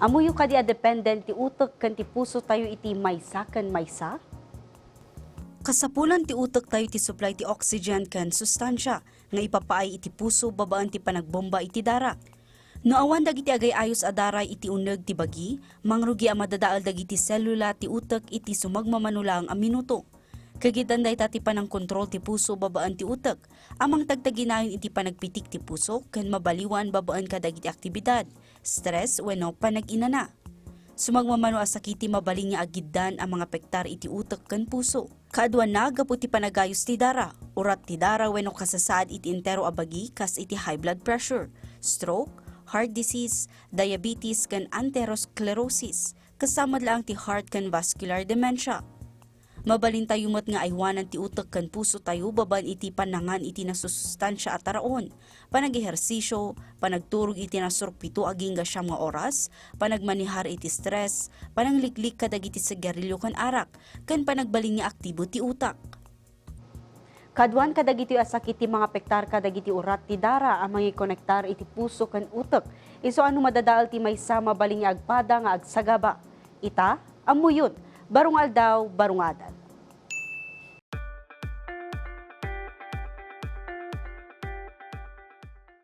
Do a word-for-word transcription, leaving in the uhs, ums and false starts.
Ammoyo kadi a dependen ti utek ken ti pusotayo iti maysa ken maysa? Kasapulan ti utektayo ti supply ti oxygen ken sustansia nga ipapaay iti puso babaen ti panagbomba iti dara. No awan dagiti agay-ayos a daray iti uneg ti bagi, mangrugi a madadael dagiti selula ti utek iti sumagmamano laeng a minuto. Kagitan dayta ti panangkontrol ti puso babaen ti utek a mangtagtaginayon iti panagpitik ti puso ken mabaliwan babaen kadagiti aktibidad, stress wenno panag-inana. Sumagmamano a sakit ti mabalin nga agiddan a mangapektar iti utek ken puso. Kaaduanna, gapu ti panagayos ti dara, urat ti dara wenno kasasaad iti entero a bagi kas iti high blood pressure, stroke, heart disease, diabetes ken atherosclerosis. Kasama met laeng ti heart ken vascular dementia. Mabalintayo met nga aywanan ti utek ken pusotayo babaen iti pannangan iti nasusustansia a taraon, panag-ehersisio, panagturog iti nasurok pito agingga siam nga oras, panagmanehar iti stress, panangliklik kadagiti sigarilio ken arak, ken panagbalin nga aktibo ti utak. Kaaduan kadagitoy a sakit ti mangapektar kadagiti urat ti dara a mangikonektar iti puso ken utek. Isu a no madadael ti maysa, mabalin nga agpada nga agsagaba. Ita, ammoyon, baro nga aldaw, baro nga adal.